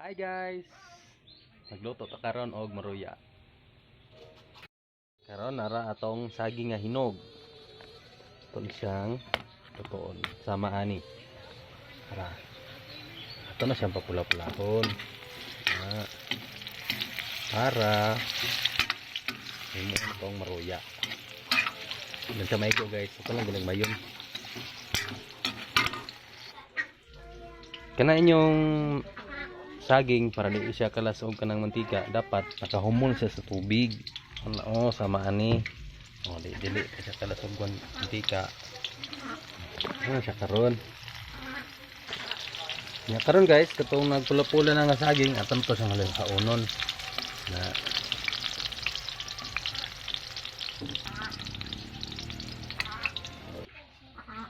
Hi guys. Nagluto ta karon og maruya. Karon nara atong saging nga hinog. Ito siyang lutoon sama ani. Tara. Ato na siyang papula-pulahon. Na. Para himuon tong maruya. Yan siya maigo guys. Ito lang ginagmayon. Kana inyong saging para di siya kalas og kanang mantika, dapat nakahumon siya sa tubig. Ano, oh, sama ani. Oh, di dili siya kalas og mantika. Ano siya karon? Nya karon guys, katong nagpula-pula na nga saging, aton to siyang halin kaunon. Na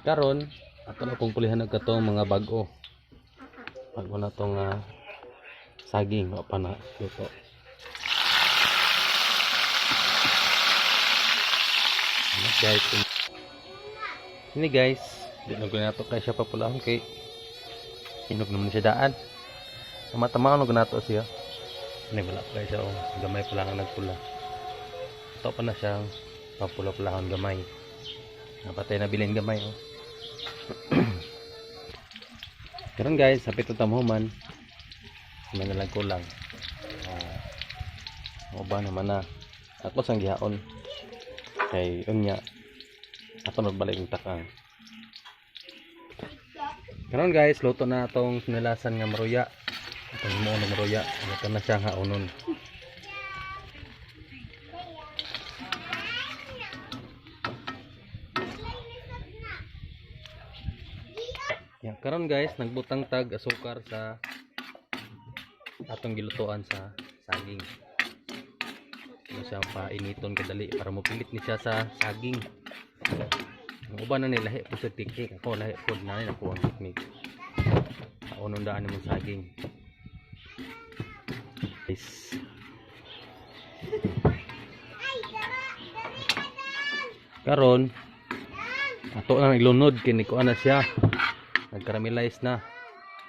karon ato na pong pulihan og katong mga bag-o. Bag-o na tong saging wa pa na luto. Ano guys? Ini guys, di na ko nato kay siya papulahon kay hinog naman siya daan. Tama-tama ano nato siya. Ini wala pa siya, oh, gamay pa lang ang nagpula. Ito pa na siyang papula-pulahon gamay. Napatay na bilin gamay, oh. Karon guys, hapit na tamuman. May nalang kulang. O ba naman na. Ako sang gihaon. Kay unya ato magbalik ng takang. Karon guys, luto na atong sinilasan nga maruya. Atong himuon nga maruya. Ito na siyang haonon. Ya, karon guys, nagbutang tag asukar sa atong gilutuan sa saging. Ano siyang painiton kadali para mopilit ni siya sa saging. Ang uban na ni lahi po sa teknik. Ako lahi po na ni ako ang teknik. Haonon daan nimong saging. Guys. Karon ato na ilunod kini kuan na siya. Nagcaramelize na.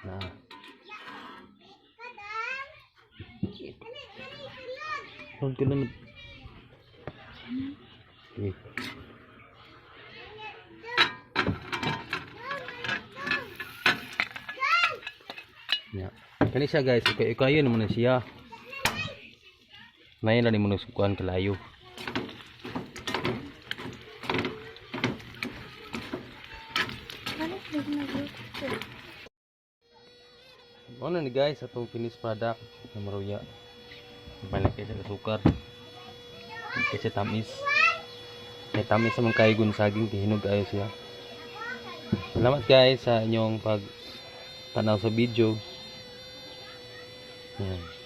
Na. Lunod ko lunod. Okay. Ya. Kani siya guys, okay, ikayo naman na siya. Nayan lang ni mo nagsukuan kalayo. Ano ni guys, atong finished product na maruya. Balik kay sa sukar. Kasi tamis. May tamis naman kayo gun saging kay hinog ayo siya. Salamat guys sa inyong pag tanaw sa video. Yan.